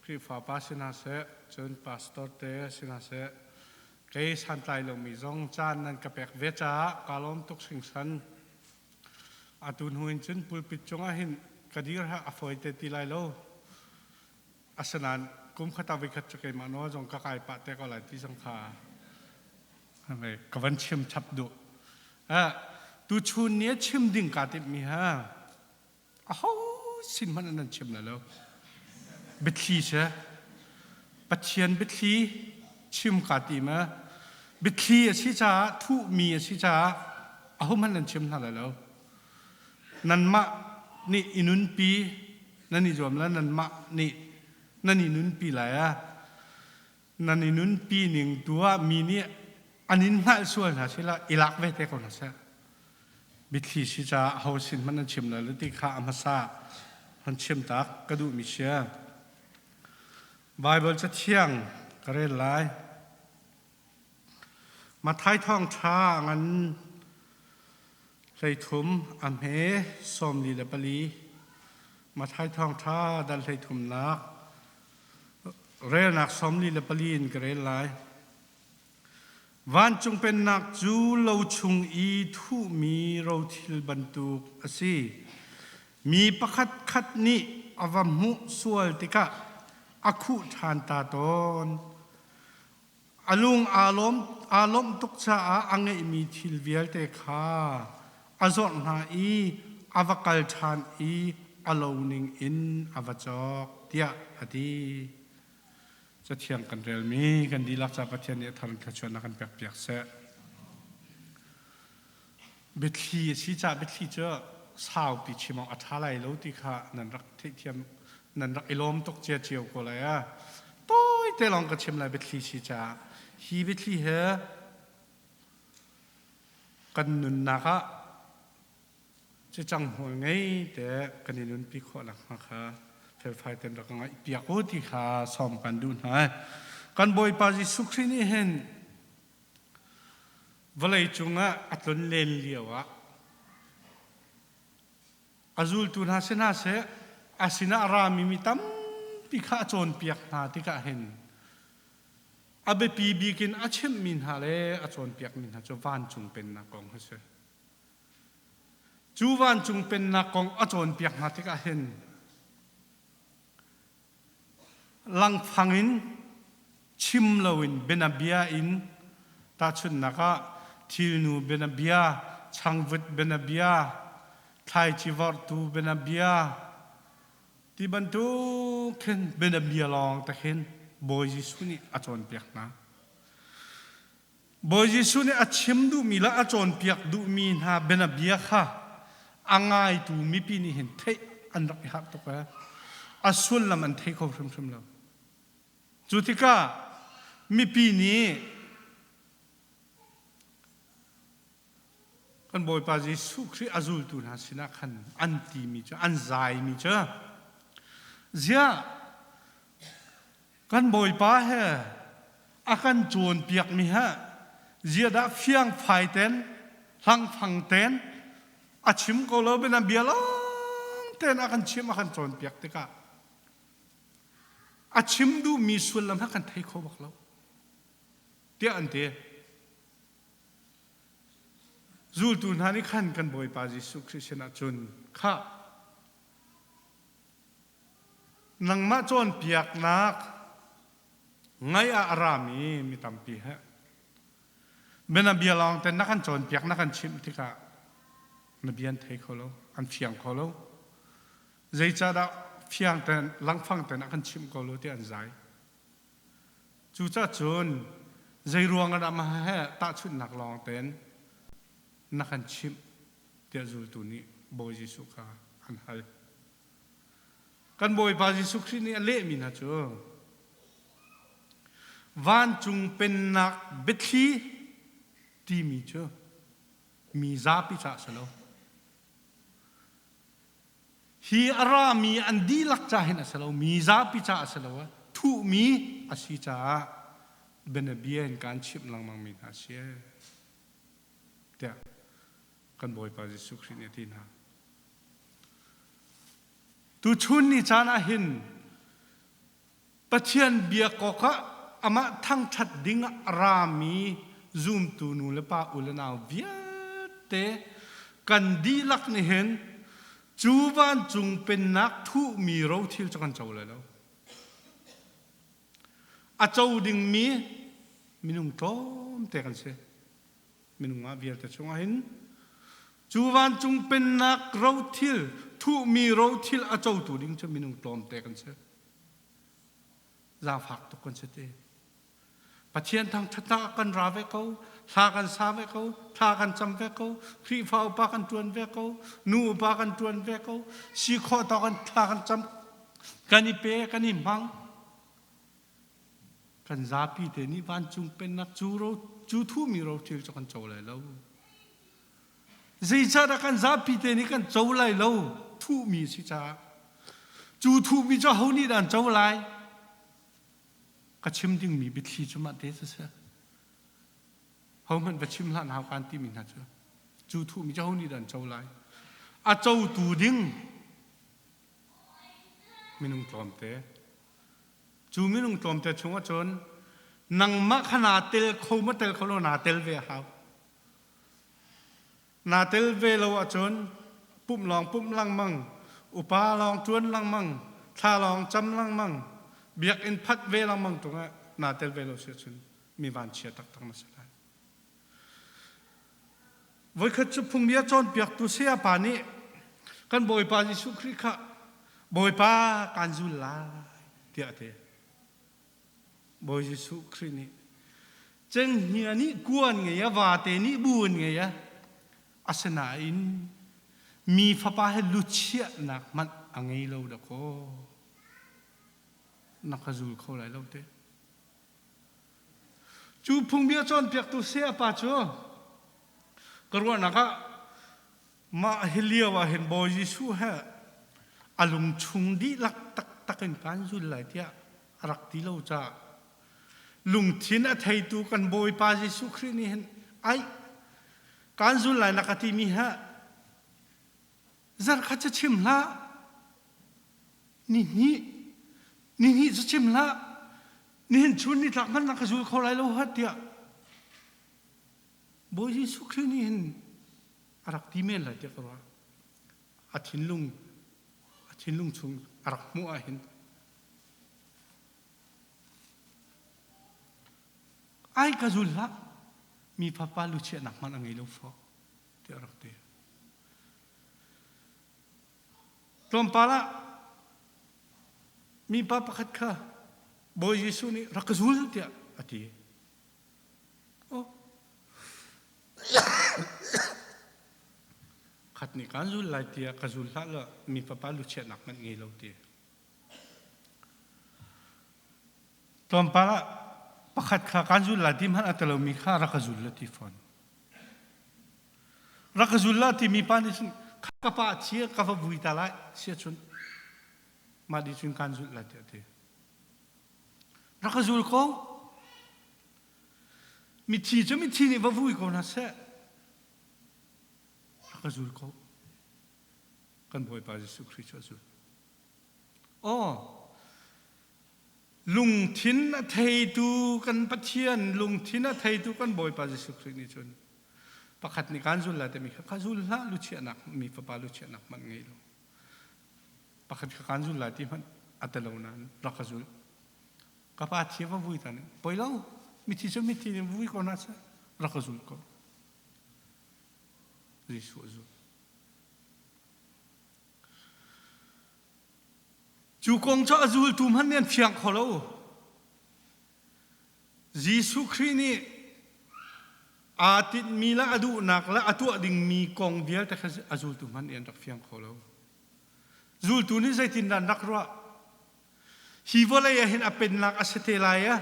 Khrihfa pa si hna seh, cun pastor te si hna seh, kei santlai lomi zong caan nan ka pek ve caah kaa lawm tuk hringhran. Atu hnu in cun pulpit cungah hin ka dir ha a fawi te ti lai lo. Asinain kum khat ah voikhat cu keimah nawl zong ka kai pah te ko lai ti zong kha ka van chim chap duh. Tuchun ni a chim ding kaa timhmi ha aho sin hmanh nan chim lai lo. Biathli si. Pathian biathli chim kaa tim. Biathli a si caah thuhmi a si caah ahohmanh nan chim hna lai lo. Nanmah nih i nunpi nan i zuam le nanmah nih nan i nunpi lai ah nan i nunpi ning tu ah mi nih an in hngalh sual hna sila i lak ve te ko hna seh. Biathli si caah ho sin hmanh nan chim lai lo ti kha a hmasa hon chim tak ka duhmi si. Baibal cathiang ka rel lai. Matthai thawngṭha ngan 13 a hme 44. Matthai thawngṭha dal 13nak relnak 44 in ka rel lai. Vancung Pennak cu lo chung i thuhmi rothil bantuk a si. Mi pakhatkhat nih a va hmuh sual tikah a khuh ṭhan ta tawn. A lung aa lawm, aa lawmh tuk caah a ngeihmi thil vialte kha a zawrh hna i a va kal ṭhan i a lo ning in a va cawk, tiah a ti. Cathiang kan relmi kan dihlak ca Pathian nih a thar in thluachuahnak kan pekpiak seh. Biathli a si caah biathli cu saupi chim awk a ṭha lai lo ti kha nan rak theihthiam nan rak i lawm tuk cia cio ko lai a. Tawite lawng ka chim lai biathli si caah hi biathli he kan nunnak ah Cicang hmual ngei te kan i nunpi khawh nakhnga kha felfai ten rak ngaih piak u ti kha sawm kan duh hna. Kan Bawipa Jesuh Khrih nih hin vawlei cungah a tlun len lio ah a zultu hna si hna seh a sinah a rami mi tampi kha a cawnpiak hna tikah hin a biapi bik in a chimhmi hna le a cawnpiakmi hna cu vancung pennak kong a si. Cu vancung pennak kong a cawnpiak hna tikah hin langfang in chim loin bianabia in tahchunhnak ah thilnu bianabia, changvut bianabia, thlaici vorhtu bianabia ti bantuk khin bianabia lawng te khin Bawi Jesuh nih a cawnpiak hna. Bawi Jesuh nih a chim duhmi le a cawnpiak duhmi hna bianabia kha a ngaitu mipi nih hin theih an rak i harh tuk ee. A sullam an thei kho hrimhrim lo. Cu tikah mipi nih kan Bawipa Jesuh Khrih a zultu hna sinah khan an timi cu an zaimi cu ziah Kan Bawipa he a kan cawnpiakmi he ziadah fiangfai ten hlangfang ten a chim ko lo bia bia lawng ten a kan chim a kan cawnpiak tikah a chim duhmi sullam he kan thei kho bak lo tiah an ti. Zultu hna nih khan kan Bawipa Jesuh Khrih sinah cun khah Nangmah cawnpiaknak ngaih ah a rami mi tampi he bianabia lawng ten na kan cawnpiak na kan chimh tikah na bia an thei kho lo, an fiang kho lo. Zeicahdah fiang ten, langfang ten a kan chimh ko lo ti an zai. Cucaah cun zei ruang ah dah mah he tahchunhnak lawng ten na kan chimh tiah zultu nih Bawi Jesuh kha an hal. Kan Bawipa Jesuh Khrih nih a lehmi hna cu vancung pennak biathli timi cu mi zapi caah a si lo. Hi a rami an dihlak ca hin a si lo, mi zapi caah a si lo, thuhmi a si caah bianabia in kaan chimh lengmangmi hna a si. Tiah kan Bawipa Jesuh Khrih nih a ti hna. Tuchun ni caan ah hin Pathian biak awkah amah thangṭhat dingah a rami zumtu nu le pa u le nau vialte kan dihlak nih hin cu vancung pennak thuhmi rothil cu kan co lai lo. A co dingmi minung tlawmte kan si. Minung ah vialte chungah hin cu vancung pennak rothil thuhmi rothil a cotu ding cu minung tlawmte kan si. Zaangfak tuk kan si ti. Pathian thangṭhatnak kan ra ve ko, thla kan sa ve ko, thla kan cam ve ko, Khrihfa upa kan ṭuan ve ko, nu upa kan ṭuan ve ko, si khawh tawk in thla kan cam, kan i pe, kan i hmang. Kan zapi te nih vancung pennak cu ro cu thumi rothil cu kan co lai lo. Zeicahdah kan zapi te nih kan co lai lo thuhmi si caah cu thuhmi cu ho nih dah an co lai? Ka chim dingmi biathli cu mah te cu si. Hohmanh va chim hlah hau kan timi hna cu cu thuhmi cu ho nih dah an co lai? A cotu ding minung tlawmte. Cu minung tlawmte chungah cun nangmah kha naa tel kho ma tel kho lo naa tel ve a hau. Naa tel ve lo ahcun pumh lawng pumh lengmang, upa lawng ṭuan lengmang, thla lawng cam lengmang, biakinn phat ve lengmang ṭung ah naa tel ve lo si ahcun mi vanchia taktak na si lai. Voikhat cu phungbia cawnpiaktu sayapa nih kan Bawipa Jesuh Khrih kha Bawipa kaan zul lai tiah a ti. Bawi Jesuh Khrih nih cenghngia nih kuan ngei a vate nih bu an ngei a asinain mi fapa he luchiahnak hmanh a ngei lo dakaw na ka zul kho lai lo te. Cu phungbia cawnpiaktu sayapa cu ka ruahnak ah mah hi lio ah hin Bawi Jesuh he a lungchung dihlak taktak in kan zul lai tiah a rak ti lo caah lungthin a theitu kan Bawipa Jesuh Khrih nih hin ai kan zul lai na ka timi ha zarkhat cu chim hlah ni hnih ni hnih cu chim hlah nihin chun ni tlak hmanh na ka zul kho lai lo ha tiah Bawi Jesuh Khrih nih hin a rak ti men lai tiah ka ruah. A thinlung a thinlung chung a rak hmuh ah hin ai ka zul hlah mi fapa luchiahnak hmanh a ngei lo fawh tiah a rak ti. Tlawmpal ah mipa pakhat kha Bawi Jesuh nih rak ka zul tiah a ti. Oh. Khat nih kaan zul lai tiah ka zul hlah law mi fapa luchiahnak hmanh ngei lo ti. Tlawmpal ah pakhat kha kaan zul lai ti hmanh a ti lomi kha rak ka zul la ti fawn. Rak ka zul la timi pa nih cun ka pa chia ka va vui ta lai sia cun mah di cun kaan zulh lai tiah a ti. Rak ka zul ko. Mithi cu mithi nih va vui ko hna seh. Rak ka zul ko. Kan Bawipa Jesuh Khrih cu a zul. Aw, lungthin a theitu kan Pathian, lungthin a theitu kan Bawipa Jesuh Khrih nih cun pakhat nih kaan zul lai timi kha ka zul hlah luchiahnak mi fapa luchiahnak hmanh ngei lo. Pakhat kha kaan zul lai ti hmanh a telo nain rak ka zul. Ka pa thi va vui ta ning poi lo mithi cu mithi nih vui ko hna seh rak ka zul ko. Jesuh a zul. Cu kong cu a zultu hmanh nih an fiang kho lo. Jesuh Khrih nih aa tinhmi le a duhnak le a tuah dingmi kong vialte kha a zultu hmanh nih an rak fiang kho lo. Zultu nih zeitindah an rak ruah? Hi vawlei ah hin a pennak a si te lai a?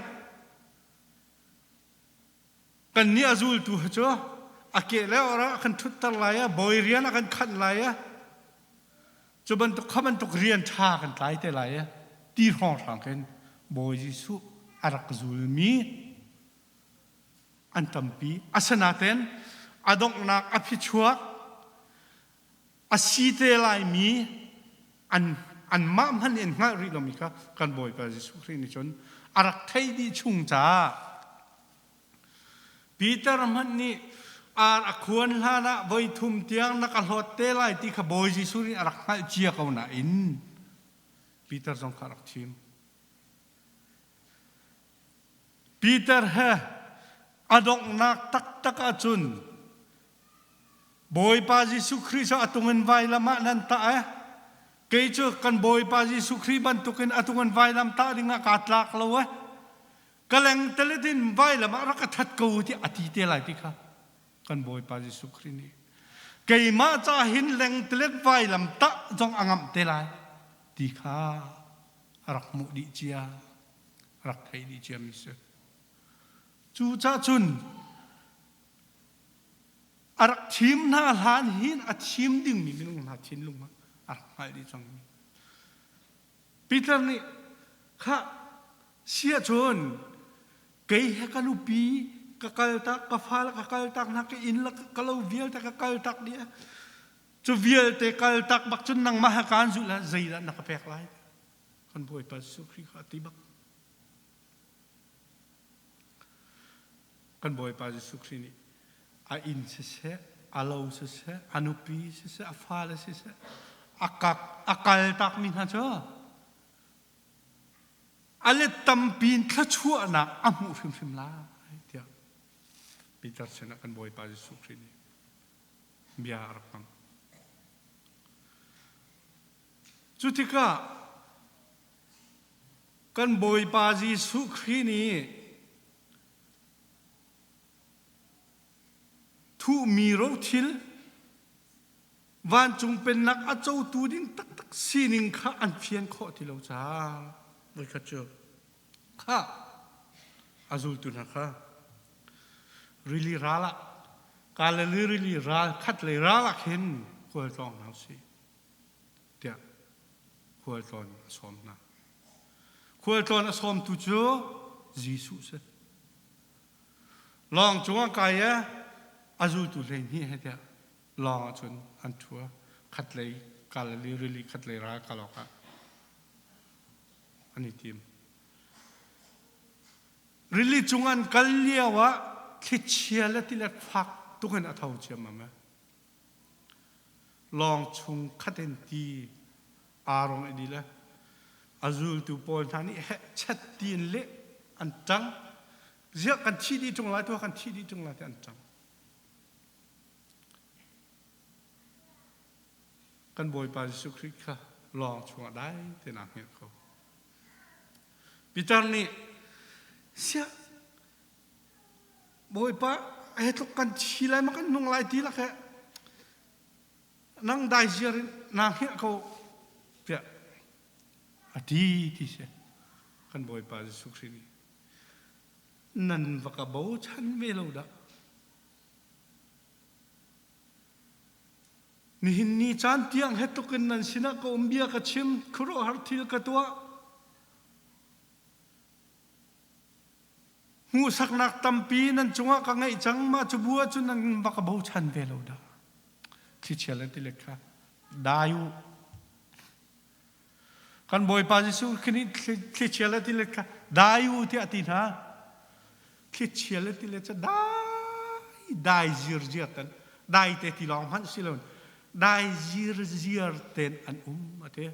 Kannih a zultu cu a ke le or ah a kan ṭhutter lai a, bawi rian a kan khanh lai a, cu bantuk kha bantuk rian ṭha kan tlai te lai a ti hrawnghrang khin Bawi Jesuh a rak zulmi an tampi. Asinain a donghnak a phichuak a si te laimi an anmah hmanh nih an hngalh rih lomi kha kan Bawipa Jesuh Khrih nih cun a rak theih dih chung caah Peter hmanh nih ar a khuan hlan ah voi thum tiang na ka hlawt te lai ti kha Bawi Jesuh nih a rak hngalh cia ko nain Peter zong kha a rak thim. Peter he a donghnak taktak ahcun Bawipa Jesuh Khrih cu a tung in vailam ah nan tah eh. Kei cu kan Bawipa Jesuh Khrih bantukin a tung in vailam tah dingah kaa tlak lo eh. Ka lengtelet in vailam ah rak ka that ko ti a ti te lai ti kha kan Bawipa Jesuh Khrih nih keimah ca hin lengtelet vailam tah zong a ngamh te lai ti kha a rak hmuh dih cia rak theih dih cia mi si. Cucah cun a rak thim hna hlan hin a thim dingmi minung hna thinlung ah a rak hngalh dih cangmi. Peter nih khah sia cun kei he ka nupi ka kaltak ka fale ka kaltak hna ka inn le ka lo vialte ka kaltak dih cu vialte kaltak bak cun nangmah he kaan zulh la zeidah na ka pek lai kan Bawipa Jesuh Khrih kha a ti bak. Kan Bawipa Jesuh Khrih nih a inn siseh, a lo siseh, a nupi siseh, a fale siseh, a kak a kaltakmi hna cu a let tampi in thluachuahnak a hmuh hrimhrim lai tiah Peter sinah kan Bawipa Jesuh Khrih nih bia a rak hmang. Cu tikah kan Bawipa Jesuh Khrih nih thuhmi rothil vancung pennak a cotu ding taktak sining kha an fian khawh ti lo caah voikhat cu kha a zultu hna kha rili ral ah Galilee rili ral khat lei ral ah khin khualtlawng hna usih tiah khualtlawn a sawm hna. Khualtlawn a sawmtu cu Jesuh si. Lawng cungah kai i a zultu 12 he tiah lawng ahcun an ṭhua. Khatlei Galilee rili khatlei ral kal awkah an i tim. Rili cung an kal lio ah thlichia le tilet fak tuk in a tho ciammam. Lawng chung khat in ti aa rong i dil a zultu pawl hna nih hehchet tiin leh an ṭang. Ziah kan thi dih ṭung lai tuah kan thi dih ṭung lai tiah an ṭang. Kan Bawipa Jesuh Khrih kha lawng chungah dai tein aa hngilh ko. Peter nih siah Bawipa he tluk kan thi lai ma kan nung lai ti lak he nang dai ziar in naa hngilh ko tiah a ti ti si. Kan Bawipa Jesuh Khrih nih nan va ka bochan ve lo dah. Nihin ni caan tiang he tluk in nan sinah ka um bia ka chim khuaruahhar thil ka tuah. Hmuhsaknak tampi nan cungah ka ngeih cang mah cu bu ahcun nan va ka bochan ve lo dah. Thlichia le tilet kha dai u. Kan Bawipa Jesuh Khrih nih thlichia le tilet kha dai u tiah a ti hna. Thlichia le tilet cu dai dai zirziar ten dai te ti lawng hmanh si lo dai zirziar ten an um a ti.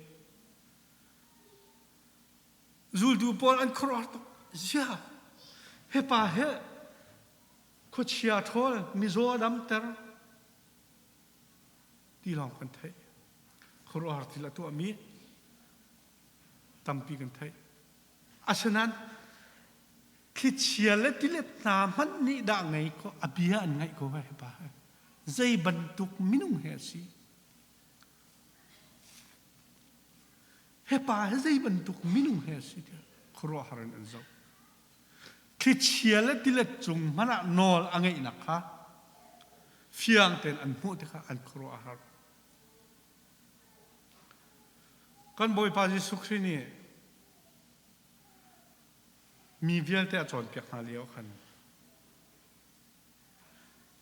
Zultu pawl an khuaruahhar tuk. Ziah, hi pa hi khuachia ṭhawl, mizaw a damter ti lawng kan theih. Khuaruahhar thil a tuahmi tampi kan theih. Asinain thlichia le tilet hna hmanh nih dah ngei ko a bia an ngaih ko hi pa hi. Zei bantuk minung he a si? Hi pa hi zei bantuk minung he a si tiah khuaruahhar in an zoh. Thlichia le tilet cung hmanh ah nawl a ngeihnak kha fiang tein an hmuh tikah an khuaruah a har. Kan Bawipa Jesuh Khrih nih mi vialte a cawnpiak hna lio khan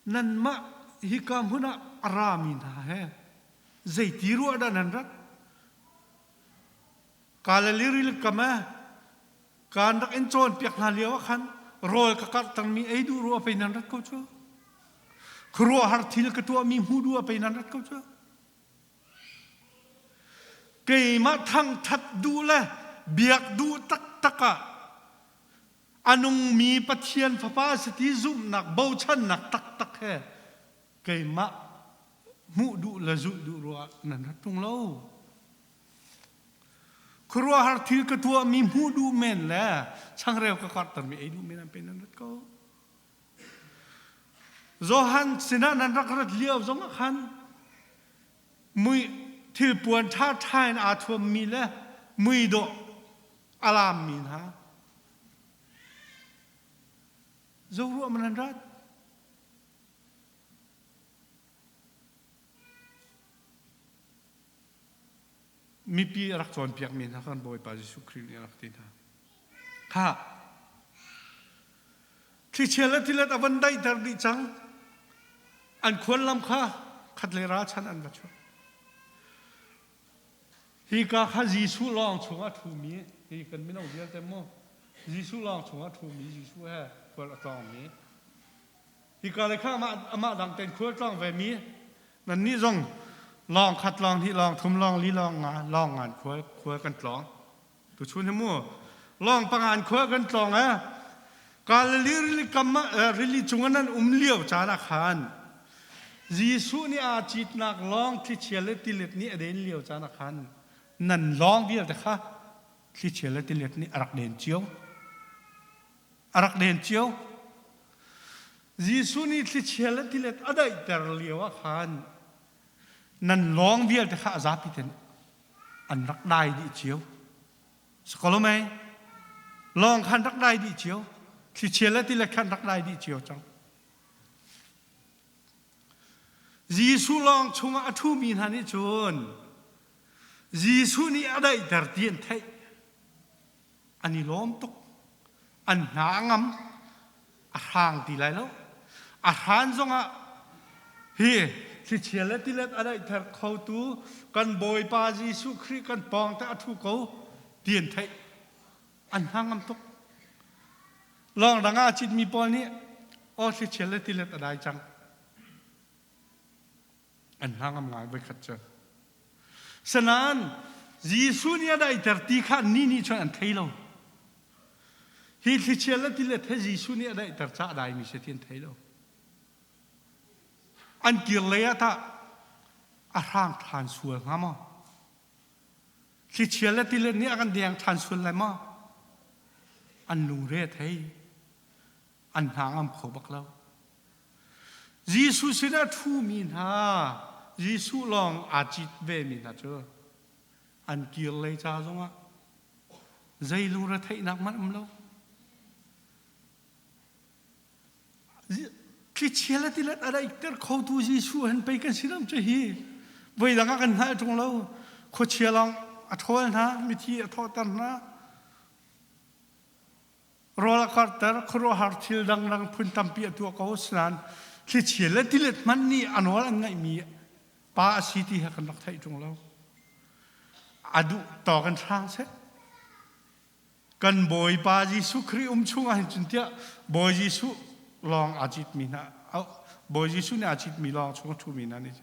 Nanmah hika hmun ah a rami hna he zeiti ruah dah nan rat? Galilee rili kam eh kaan rak in cawnpiak hna lio ah khan rawl ka karhtermi ei duh rua pei nan rat ko cu. Khuaruahhar thil ka tuahmi hmuh duh ah pei nan rat ko cu. Keimah thangthat duh le biak duh taktak ah a nungmi Pathian Fapa si ti zumhnak bochannak taktak he keimah hmuh duh le zulh duh ruah nan rat ṭung lo. Khuaruahhar thil ka tuahmi hmuh duh men le changreu ka karhtermi ei duh men an pe nan rat ko. Johan sinah nan rak rat lio zong ah khan mui thilpuan ṭhaṭha in aa thuammi le muidawh a laammi hna zoruah man an rat. Mipi a rak cawnpiakmi hna kan Bawipa Jesuh Khrih nih a rak ti hna. Kha thlichia le tilet a van daihter dih cang. An khuallam kha khat le ralchan an va chuak. Hika kha Jesuh lawng chungah ṭhumi hi kan mino vialte mu Jesuh lawng chungah ṭhumi Jesuh he khual a tlawngmi hika le kha amah amah dang tein khual tlawng vemi nannih zong lawng khat lawng hnih lawng thum lawng li lawng nga lawng ngan khual khual kan tlawng tuchun hi mu lawng pangan khual kan tlawng eh Galilee rili kam rili cung ah nan um lio caan ah khan Jesuh nih aa citnak lawng thlichia le tilet nih a den lio caan ah khan nan lawng vialte kha thlichia le tilet nih a rak den cio a rak den cio Jesuh nih thlichia le tilet a daihter lio ah khan nan lawng vialte kha a zapi ten an rak dai dih cio Sakolomei lawng khan rak dai dih cio thlichia le tilet khan rak dai dih cio cang Jesuh lawng chungah a ṭhumi hna nih cun Jesuh nih a daihter ti an theih. An i lawm tuk. An hna a ngam. A hrang ti lai lo. A hran zongah hi thlichia le tilet a daihter khotu kan Bawipa Jesuh Khrih kan pawng te a ṭhu ko ti an theih. An hna ngam tuk. Lawng dang ah a citmi pawl nih aw thlichia le tilet a dai cang. An hna ngam ngai voikhat cu. Sanain Jesuh nih a daiter ti kha ni nih cun an thei lo. Hi thlichia le tilet he Jesuh nih a daihter caah a daimi si ti an thei lo. An kir lei ah tah a hrang ṭhan sual hnga maw? Thlichia le tilet nih a kan deng ṭhan sual lai maw? An lungre a thei. An hna ngam kho bak lo. Jesuh sinah ṭhumi hna, Jesuh lawng aa cit vemi hna cu an kir lei ca zongah zei lungretheihnak hmanh um lo. Thlichia le tilet a daihter khotu Jesuh han pei kan si ram cu hi voi dang ah kan hngalh ṭung lo. Khuachia lawng a ṭhawl hna, mithi a thawhter hna. Rawl a karter, khuaruahhar thil dangdang phun tampi a tuah ko asinain thlichia le tilet hmanh nih a nawl an ngaihmi pa a si ti kha kan rak theih ṭung lo. A duh tawk in hrang seh. Kan Bawipa Jesuh Khrih um chung ahhin cun tiah Bawi Jesuh lawng aa citmi hna Bawi Jesuh nih aa citmi lawng chung a ṭhumi hna nih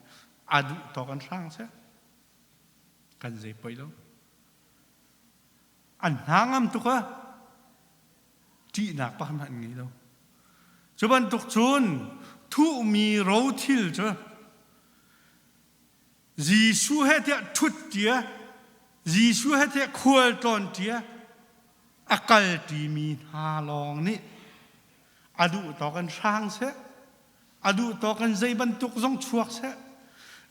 a duh tawk in hrang seh. Kan zei poi lo. An hna ngam tuk a ṭihnak pakhat hmanh an ngei lo. Cu bantuk cun thuhmi rothil cu Jesuh he tiah ṭhut ṭia, Jesuh he tiah khual tlawn ṭia a kal ṭimi hna lawng nih a duh tawk in hrang seh, a duh tawk in zei bantuk zong chuak seh,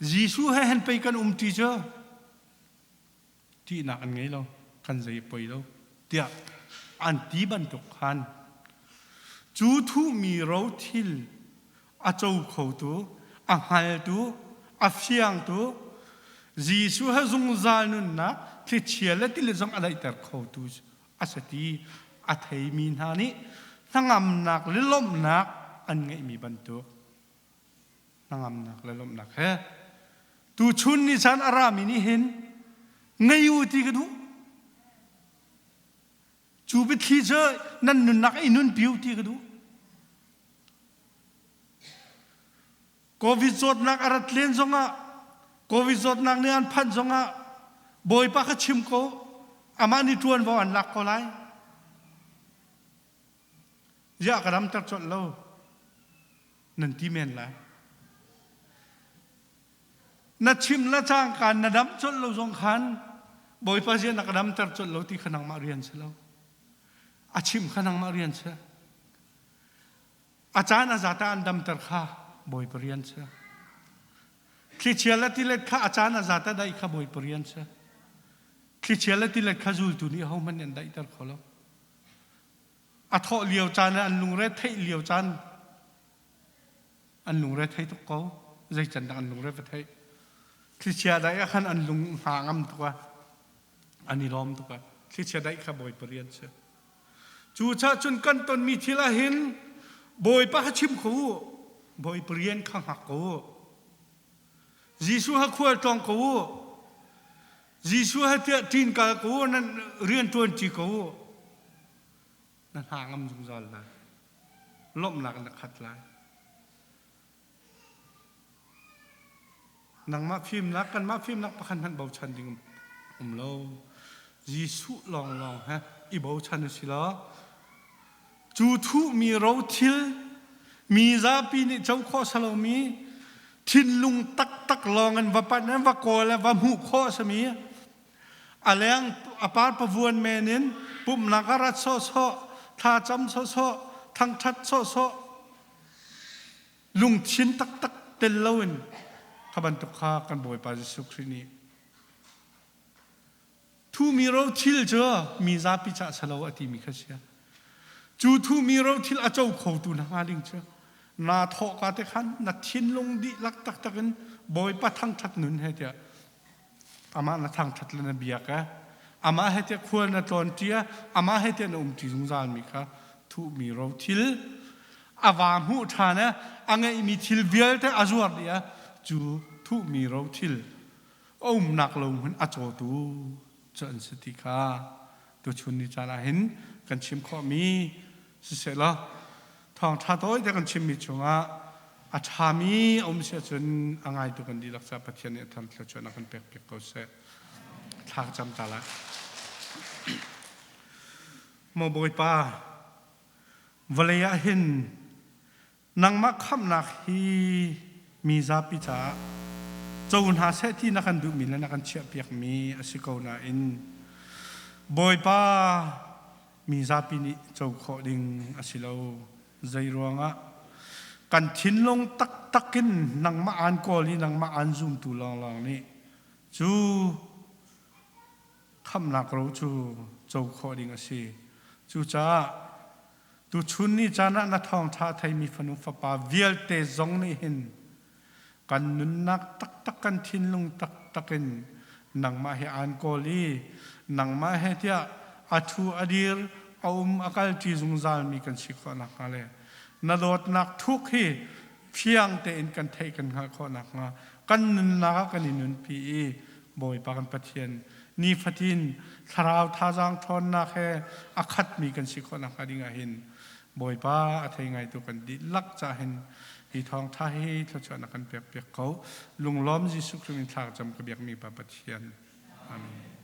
Jesuh he hen pei kan um ṭi cu ṭihnak an ngei lo, kan zei poi lo tiah an ti bantuk khan cu thuhmi rothil a co khotu, a hngaltu, a fiangtu Jesuh he zungzal nunnak thlichia le tili zong a daihter khotu a si ti a theimi hna nih hnangamnak le lawmhnak an ngeihmi bantuk hnangamnak le lawmhnak he tuchun ni caan a rami nih hin ngei u ti ka duh. Cu biathli cu nan nunnak i nunpi u ti ka duh. Covid zawtnak a rat len zongah, Covid zawtnak nih an phanh zongah Bawipa kha chim ko, amah nih ṭuanvo an lak ko lai. Ziah ka ramter colh lo nan ti men lai. Na chim la cangka na dam colh lo zong khan Bawipa ziah na ka damter colh lo ti kha nangmah rian si lo. A chim kha nangmah rian si. A caan a zat ah an damter kha Bawipa rian si. Thlichia le tilet kha a caan a zat ah daih kha Bawipa rian si. Thlichia le tilet kha zultu nih ahohmanh nih an daihter kho lo. A thawh lio caan le an lungre theih lio caan an lungre thei tuk ko. Zei can dah an lungre va theih. Thlichia daih ah khan an lung hna ngam tuk ah an i lawm tuk ah thlichia daih kha Bawipa rian si. Cucaah cun kan tonmi thil ah hin Bawipa kha chim ko u. Bawipa rian kha hngak ko u. Jesuh ha khual tlawng ko u. Jesuh ha tiah ṭin kal ko u, nan rian ṭuan ṭi ko u. Na hna ngam zungzal lai. Lawmhnak na khat lai. Nangmah fimnak, kanmah fimnak pakhat hmanh bochan ding um lo. Jesuh lawnglawng he i bochan u si law cu thuhmi rothil mi zapi nih co khawh salomi thinlung taktak lawng in va panh in va kawl va hmuh khawh sami a leng a par pavuan men in pumhnak a rat sawhsawh thlacam sawhsawh thangṭhat sawhsawh lungthin taktak tel loin kha bantuk kha kan Bawipa Jesuh Khrih nih thumi rothil cu mi zapi cah salo a timi kha sia cu thumi rothil a co khotu na hnga ding cu naa thawh ka te khan na thinlung dihlak taktak in Bawipa thangṭhat nun he tiah amah na thangṭhat le na biak e amah he tiah khual na tlawn ṭia amah he tiah na um ṭi zungzal mi kha thuhmi rothil a va hmuh ṭhan e a ngeihmi thil vialte a zuar dih a cu thuhmi rothil a umnak lo hmun a cawtu cu an si ti kha tuchun ni caan ah hin kan chim khawhmi siseh law thawngṭha tawi te kan chimmi chungah a ṭhami a um si ahcun a ngaitu kan dihlak caah Pathian nih a thar thluachuahnak kan pek piak ko seh. Thla ka cam ta lai. Maw Bawipa, vawlei ah hin nangmah khamhnak hi mi zapi caah co hna seh ti na kan duhmi le na kan chiahpiakmi a si ko nain Bawipa mi zapi nih co khawh ding a si lo. Zei ruangah kan thinlung taktak in nangmah aan kawl i nangmah aan zumtu lawnglawng nih cu khamhnak ro cu co khawh ding a si. Cucaah tuchun ni caan ah na thawngṭha a theimi fanu fapa vialte zong nih hin kan nunnak taktak kan thinlung taktak in nangmah hi aan kawl i nangmah he tiah a ṭhu a dir a um a kalṭi zungzalmi kan si khawh nakhnga le na dawtnak thuk hi fiang tein kan theih kan hngalh khawh nakhnga kan nunnak ah kan i nunpi i Bawipa kan Pathian nifatin thlarau thazaang ṭhawnnak he a khatmi kan si khawh nakhnga ding ah hin Bawipa a thei ngaitu kan dihlak cah hin hi thawngṭha hi thluachuahnak kan pek piak ko. Lunglawm Jesuh Khrih min thla ka cam ka biakmi Pa Pathian. Amen.